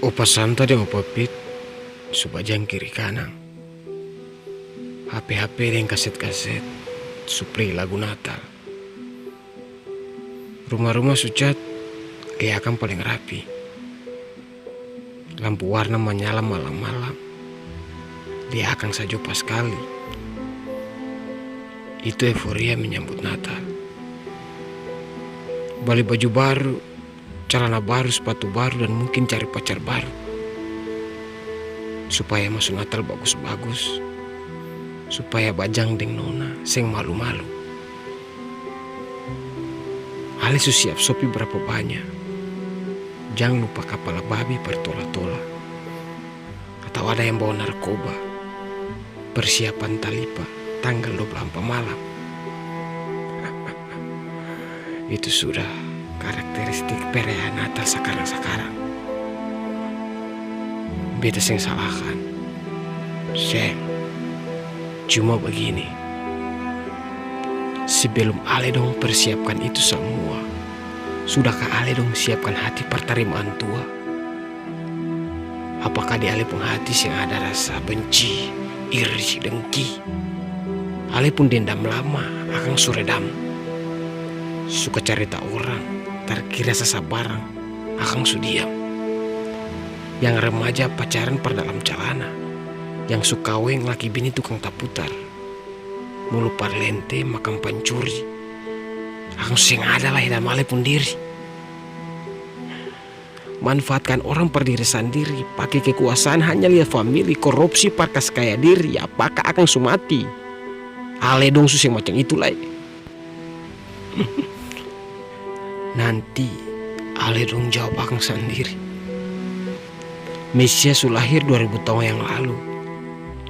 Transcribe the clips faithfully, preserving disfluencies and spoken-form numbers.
Opa Santa deng Opa Pit su bajang kiri kanang. H P-H P deng kaset-kaset su play lagu Natal. Rumah-rumah su cat, lia akang paleng rapi. Lampu warna manyala malam-malam, lia akang sajo paskali. Itu euforia menyambut Natal. Bali baju baru, calana baru, spatu baru, dan mungkin cari pacar baru. Supaya maso Natal bagus-bagus, supaya bajang deng nona seng malu-malu. Ale su siap sopi brapa banya, jang lupa kapala babi par tola-tola. Atau ada yang bawa narkoba, persiapan talipa tanggal dua puluh ampa malam. Itu sudah karakteristik perayaan Natal sakarang-sakarang. Beta seng salahkan. Seng. Cuma bagini, sebelum ale dong persiapkan itu samua, sudahkah ale dong siapkan hati par tarimaan tua? Apakah di ale pung hati seng ada rasa benci, iri, dengki? Ale pung dendam lama akang su redam. Su kacarita orang, tarkira sasabarang, akang su diam. Yang remaja pacaran par dalam calana, yang su kaweng laki bini tukang taputar, mulu parlente makang pancuri, akang su seng ada lai dalam ale pung diri. Manfaatkan orang par diri sandiri, pake kekuasaan hanya lia famili, korupsi par kas kaya diri, apakah akang su mati? Ale dong su seng macam itu lai. Nanti ale dong jawab akang sandiri. Mesias su lahir dua ribu taong yang lalu.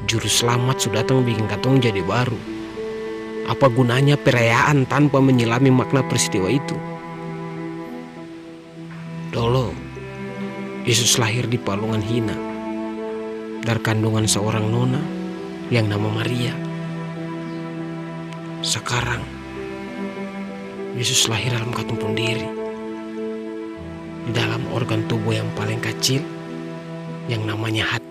Juru slamat su datang biking katong jadi baru. Apa gunanya perayaan tanpa menyelami makna peristiwa itu? Dolo, Yesus lahir di palungan hina, dari kandungan saorang nona yang nama Maria. Sakarang, Yesus lahir dalam katong pung diri, di dalam organ tubuh yang paling kacil, yang namanya hati.